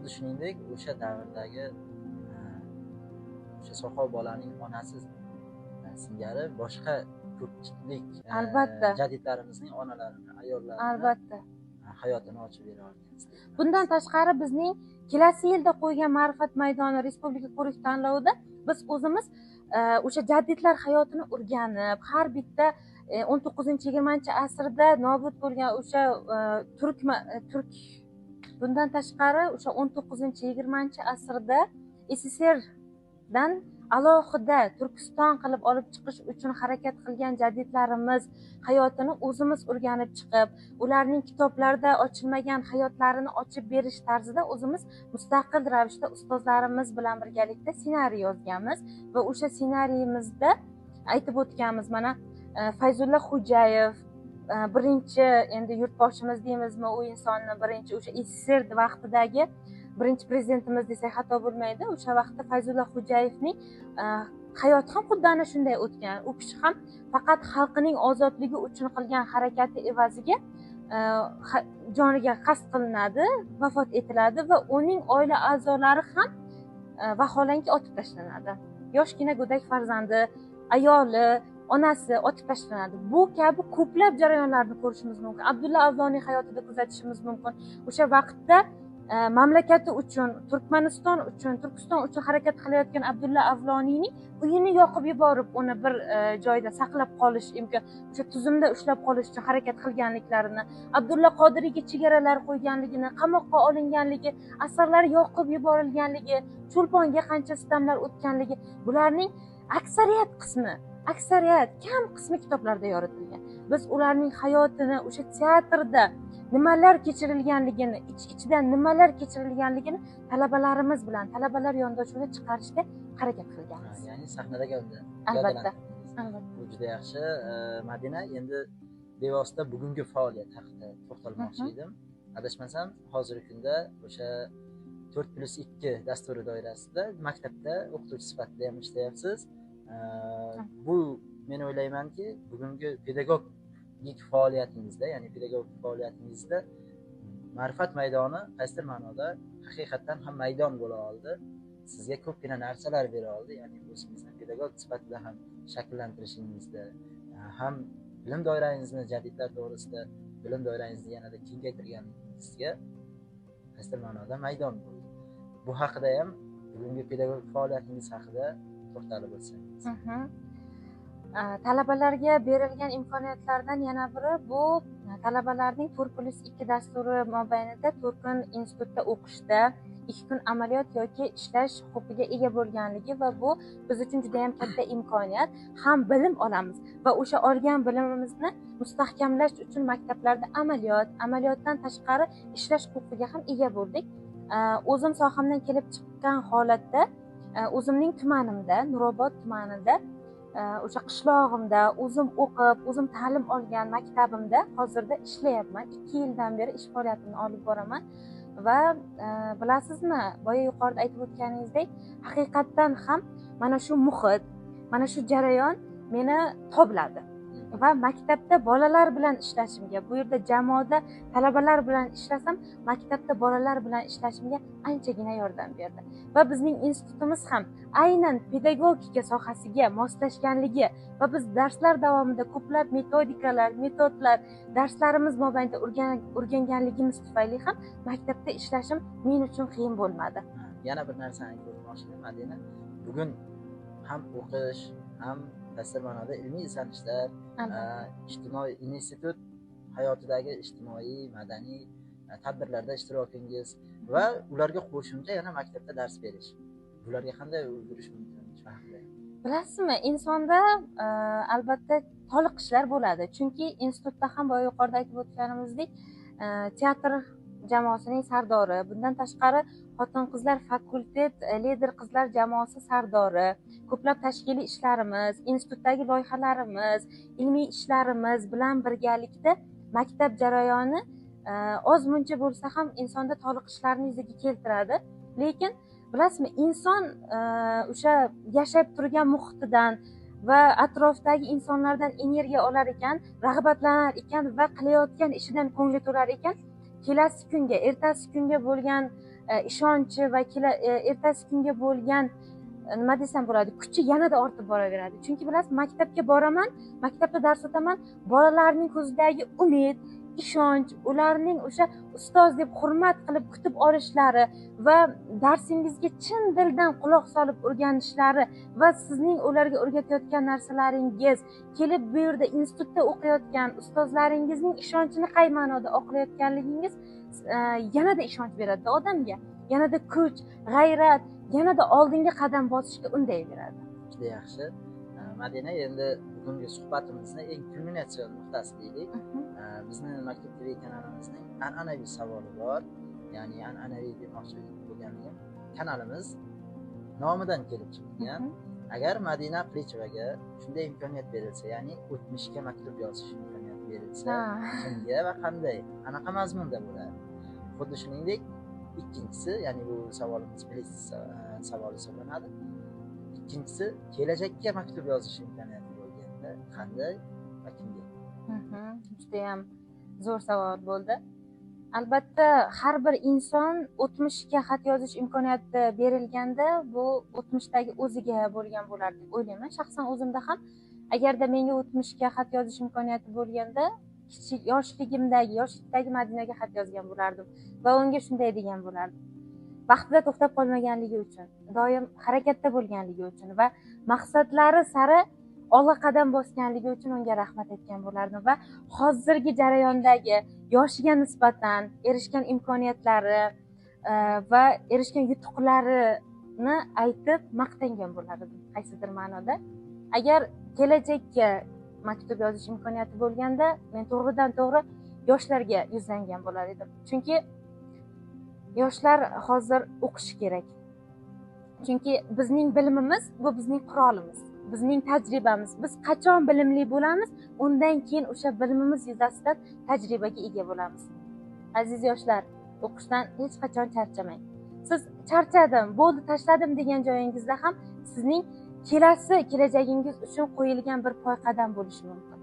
Xuddi shuningdek, o'sha davrdagi o'sha soqov bolaning onasi singari boshqa ko'pchilik albatta jadidlarimizning onalarini, ayollarini albatta hayotini ochib bera olgansiz. Bundan tashqari bizning kelasi yilda qo'ygan Ma'rifat maydoni respublika ko'rik tanlovida biz o'zimiz o'sha jadidlar hayotini o'rganib, har bitta 19-20 asrda nobud bo'lgan o'sha turk bundan tashqari o'sha 19-20 asrda SSRdan alohida Turkiston qilib olib chiqish uchun harakat qilgan jadidlarimiz hayotini o'zimiz o'rganib chiqib, ularning kitoblarda ochilmagan hayotlarini ochib berish tarzida o'zimiz mustaqil ravishda ustozlarimiz bilan birgalikda ssenariy yozganmiz va o'sha ssenariyimizda aytib o'tganmiz, mana Fayzulla Xo'jayev birinchi endi yurtboshimiz deymizmi, u insonni birinchi o'sha SSR vaqtidagi birinchi prezidentimiz desak xato bo'lmaydi. O'sha vaqtda Fayzulla Xo'jayevning hayoti ham xuddi ana shunday o'tgan. U kishi ham faqat xalqining ozodligi uchun qilgan harakati evaziga joniga qasd qilinadi, vafot etiladi va uning oila a'zolari ham vaholanki otib tashlanadi. Yoshgina go'dak farzandi, ayoli, onasi otib tashlanadi. Bu kabi ko'plab jarayonlarni ko'rishimiz mumkin. Abdulla Avloniy hayotida kuzatishimiz mumkin. O'sha vaqtda mamlakati uchun, Turkmaniston uchun, Turkiston uchun harakat qilayotgan Abdulla Avloniyning uyini yoqib yuborib, uni bir joyda saqlab qolish imkon, o'sha tuzumda ushlab qolish uchun harakat qilganliklarini, Abdulla Qodiriyga chegaralar qo'yganligini, qamoqqa olinganligi, asarlari yoqib yuborilganligi, Cho'lponga qancha sitamlar o'tganligi, bularning aksariyat qismi, aksariyat kam qismi kitoblarda yoritilgan. Biz ularning hayotini o'sha teatrda nimalar kechirilganligini, ich-ichidan nimalar kechirilganligini talabalarimiz bilan, talabalar yondashuvida chiqarishga harakat qilganmiz. Ya'ni sahnada albatta. Bu juda yaxshi. Madina, endi bevosita bugungi faoliyat haqida to'xtalmoqchi edim. Adashmasam, hozirgi kunda o'sha 4+2 dasturi doirasida maktabda o'qituvchi sifatida ham ishlayapsiz. Bu men o'ylaymanki, bugungi pedagogik faoliyatingizda, ya'ni pedagogik faoliyatingizda ma'rifat maydoni qaysidir ma'noda haqiqatdan ham maydon bo'la oldi. Sizga ko'pgina narsalar bera oldi, ya'ni o'zingizni pedagog sifatida ham shakllantirishingizda, ham bilim doirangizni jadidlar to'g'risida bilim doirangizni yanada kengaytirganingizga qaysidir ma'noda maydon bo'ldi. Bu haqida ham bugungi pedagogik faoliyatingiz haqida to'xtalib o'tsangiz. Talabalarga berilgan imkoniyatlardan yana biri bu talabalarning 4+2 dasturi mobaynida 4 kun institutda o'qishda, 2 kun amaliyot yoki ishlash huquqiga ega bo'lganligi va bu biz uchun juda ham katta imkoniyat. Ham bilim olamiz va o'sha olgan bilimimizni mustahkamlash uchun maktablarda amaliyot, amaliyotdan tashqari ishlash huquqiga ham ega bo'ldik. O'zim sohamdan kelib chiqqan holatda o'zimning tumanimda, Nurobod tumanida, o'sha qishlog'imda o'zim o'qib, o'zim ta'lim olgan maktabimda hozirda ishlayapman. 2 yildan beri ish faoliyatimni olib boraman va bilasizmi, boya yuqorida aytib o'tganingizdek, haqiqatdan ham mana shu muhit, mana shu jarayon meni tobladi va maktabda bolalar bilan ishlashimga, bu yerda jamoada talabalar bilan ishlasam, maktabda bolalar bilan ishlashimga anchagina yordam berdi. Va bizning institutimiz ham aynan pedagogika sohasiga moslashganligi va biz darslar davomida ko'plab metodikalar, metodlar darslarimiz mobaynida o'rganganligimiz tufayli ham maktabda ishlashim men uchun qiyin bo'lmadi. Yana bir narsani aytib o'tmoqchi edim, Madina. Bugun ham o'qish, ham qaysidir ma'noda ilmiy izlanishlar, ijtimoiy institut hayotidagi ijtimoiy, madaniy tadbirlarda ishtirokingiz va ularga qo'shimcha yana maktabda dars berish. Bularga qanday ulgurish mumkin shu haqida? Bilasizmi, insonda albatta toliqishlar bo'ladi. Chunki institutda ham boya yuqorida aytib o'tganimizdek, teatr jamoasining sardori, bundan tashqari xotin-qizlar fakultet lider qizlar jamoasi sardori, ko'plab tashkiliy ishlarimiz, institutdagi loyihalarimiz, ilmiy ishlarimiz bilan birgalikda maktab jarayoni oz muncha bo'lsa ham insonda toliqishlarni yuzaga keltiradi. Lekin bilasizmi, inson o'sha yashab turgan muhitidan va atrofdagi insonlardan energiya olar ekan, rag'batlanar ekan va qilayotgan ishidan ko'ngli to'lar ekan, kelasi kunga, ertasi kunga bo'lgan ishonchi va ertasi kunga bo'lgan nima desam bo'ladi, kuchi yanada ortib boraveradi. Chunki bilasiz, maktabga boraman, maktabda dars o'taman, bolalarning ko'zidagi umid, ishonch, ularning o'sha ustoz deb hurmat qilib kutib olishlari va darsingizga chin dildan quloq solib o'rganishlari va sizning ularga o'rgatayotgan narsalaringiz, kelib bu yerda institutda o'qiyotgan ustozlaringizning ishonchini qay ma'noda oqlayotganligingiz yanada ishonch beradi odamga, yanada kuch, g'ayrat, yanada oldinga qadam bosishga undayveradi. Juda yaxshi. Madina, endi bugungi suhbatimizni eng kulminatsion nuqtasi deylik. Bizni Maktub TV kanalimizning an'anaviy savoli bor. Ya'ni an'anaviy demoqchi bo'lganim, kanalimiz nomidan kelib chiqqan. Agar Madina Qilichevaga shunday imkoniyat berilsa, ya'ni o'tmishga maktub yozish imkoniyati berilsa, kimga va qanday, qanaqa mazmunda bo'lardi? Xuddi shuningdek, ikkinchisi, ya'ni bu savolimiz blitz savoli hisoblanadi. Ikkinchisi, kelajakka maktub yozish imkoniyati bo'lganda qanday va kimga? Juda ham zo'r savol bo'ldi. Albatta, har bir inson o'tmishga xat yozish imkoniyati berilganda, bu o'tmishdagi o'ziga bo'lgan bo'lardi deb o'ylayman. Shaxsan o'zimda ham agarda menga o'tmishga xat yozish imkoniyati bo'lganda, kichik yoshlikdagi Madinaga xat yozgan bo'lardim va unga shunday degan bo'lardim: vaqtida to'xtab qolmaganligi uchun, doim harakatda bo'lganligi uchun va maqsadlari sari olg'a qadam bosganligi uchun unga rahmat aytgan bo'lardim va hozirgi jarayondagi yoshiga nisbatan erishgan imkoniyatlari va erishgan yutuqlarini aytib maqtangan bo'lardim qaysidir ma'noda. Agar kelajakka maktub yozish imkoniyati bo'lganda, men to'g'ridan to'g'ri yoshlarga yuzlangan bo'lar edim. Chunki yoshlar hozir o'qishi kerak. Chunki bizning bilimimiz bu bizning qurolimiz, bizning tajribamiz. Biz qachon bilimli bo'lamiz, undan keyin o'sha bilimimiz yuzasidan tajribaga ega bo'lamiz. Aziz yoshlar, o'qishdan hech qachon charchamang. Siz charchadim, bo'ldi, tashladim degan joyingizda ham sizning kelasi kelajagingiz uchun qo'yilgan bir poyqadam bo'lishi mumkin.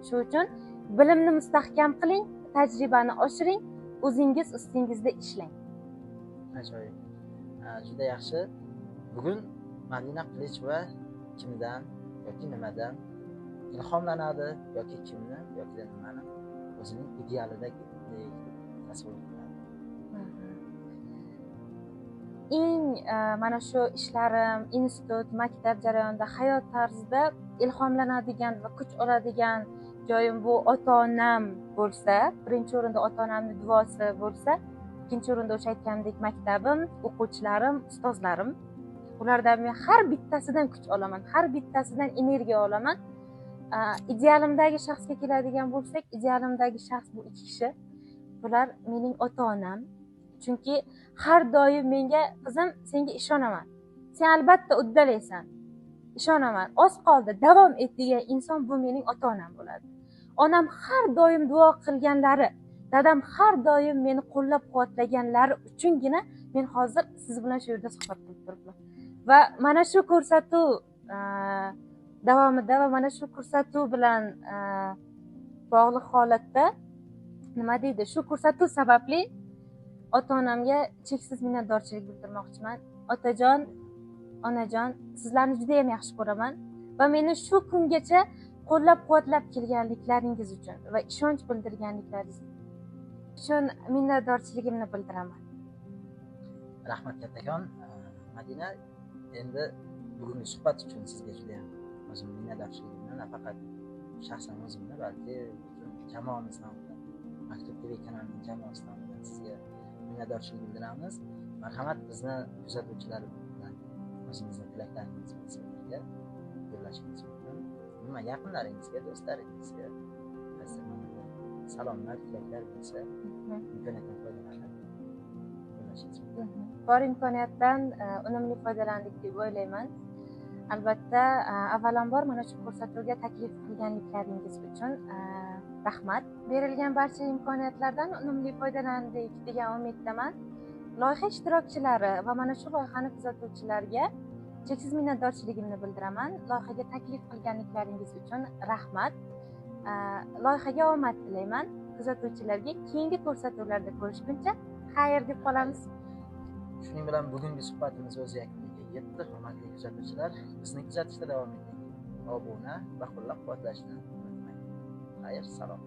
Shu uchun bilimni mustahkam qiling, tajribani oshiring, o'zingiz ustingizda ishlang. Ajoyib. Juda yaxshi. Bugun Madina Qilicheva kimdan yoki nimadan ilhomlanadi yoki kimni yoki nimani o'zining idealidagi tasavvur qiladi? Eng mana shu ishlarim, institut, maktab jarayonida hayot tarzida ilhomlanadigan va kuch oladigan joyim bu ota-onam bo'lsa, birinchi o'rinda ota-onamning duosi bo'lsa, ikkinchi o'rinda o'sha aytgandek maktabim, o'quvchilarim, ustozlarim. Ulardan men har bittasidan kuch olaman, har bittasidan energiya olaman. Idealimdagi shaxsga keladigan bo'lsak, idealimdagi shaxs bu ikki kishi. Bular mening ota-onam. Chunki har doim menga, qizim, senga ishonaman. Sen albatta uddalaysan. Ishonaman. Oz qoldi, davom et degan inson bu mening ota-onam bo'ladi. Onam har doim duo qilganlari, dadam har doim meni qo'llab-quvvatlaganlari uchungina men hozir siz bilan shu yerda suhbat qilib turibman. Va mana shu ko'rsatuv davomida va mana shu ko'rsatuv bilan bog'liq holatda nima deydi, shu ko'rsatuv sababli ota-onamga cheksiz minnatdorchilik bildirmoqchiman. Otajon, onajon, sizlarni juda ham yaxshi ko'raman va meni shu kungacha qo'llab-quvvatlab kelganliklaringiz uchun va ishonch bildirganliklaringiz uchun minnatdorchiligimni bildiraman. Rahmat kattakon. Madina, endi bugungi suhbat uchun sizga juda ham o'zim minnatdorchiligimni nafaqat shaxsan o'zimni, balki butun jamoamiz nomidan, Maktub TV kanalining jamoasi nomidan sizga minnatdorchilik bildiramiz. Marhamat, bizni kuzatuvchilar bilan o'zingizni tilaklaringiz bo'lsa ularga yo'llashingiz mumkin. Umuman yaqinlaringizga, do'stlaringizga qaysi ma'noda salomlar, tilaklar bo'lsa, imkoniyatdan foydalanib yo'llashingiz mumkin. Bor imkoniyatdan unumli foydalandik deb o'ylayman. Albatta, avvalambor mana shu ko'rsatuvga taklif qilganliklaringiz uchun rahmat. Berilgan barcha imkoniyatlardan unumli foydalandik degan umiddaman. Loyiha ishtirokchilari va mana shu loyihani kuzatuvchilarga cheksiz minnatdorchiligimni bildiraman. Loyihaga taklif qilganliklaringiz uchun rahmat. Loyihaga omad tilayman. Kuzatuvchilarga keyingi ko'rsatuvlarda ko'rishguncha xayr deb qolamiz. Shuning bilan bugungi suhbatimiz o'z yakuniga yetdi. Hurmatli kuzatuvchilar, bizni kuzatishda davom eting. Obuna va qo'llab-quvvatlashni unutmang. Xayr, salom.